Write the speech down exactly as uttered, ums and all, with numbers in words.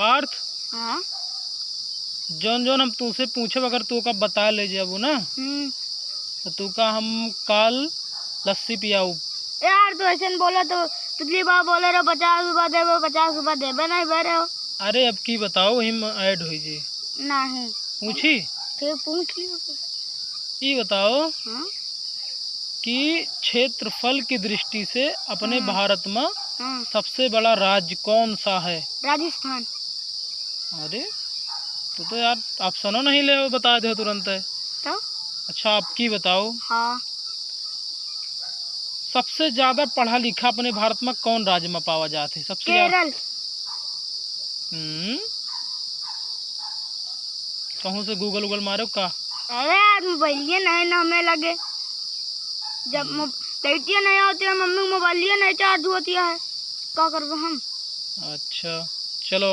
अर्थ? हाँ। जौन जौन हम तुमसे पूछब, अगर तू का बता ले जाबू ना, हम्म। तो तू का हम काल लस्सी पियाऊ। यार, तू ऐसे न बोले तो, पिछली बार बोले रहो पचास रुपया देबे, पचास रुपया देबे नहीं बे रहे हो। अरे, अब की बताओ, वही में ऐड हुई जी। नहीं। पूछी? फिर पूछ लियो। ई बताओ, हाँ? कि क्षेत्रफल की दृष्टि से अपने हाँ। भारत में हाँ। सबसे बड़ा राज्य कौन सा है? राजस्थान। अरे, तू तो यार ऑप्शनो नहीं ले हो, बता दे तुरंत है। तो? अच्छा, अब की बताओ। हाँ। सबसे ज्यादा पढ़ा लिखा अपने भारत में कौन राज्य में पावा जात है? सबसे ज्यादा? केरल। हम्म। कहूँ से Google Google मारो का? अरे यार, मोबाइलिए नहीं ना हमें लगे। जब हम्म। मो-, लाइटिए नहीं होती है, मम्मी मोबाइलिए नहीं चार्ज होती है, का करबो हम? अच्छा।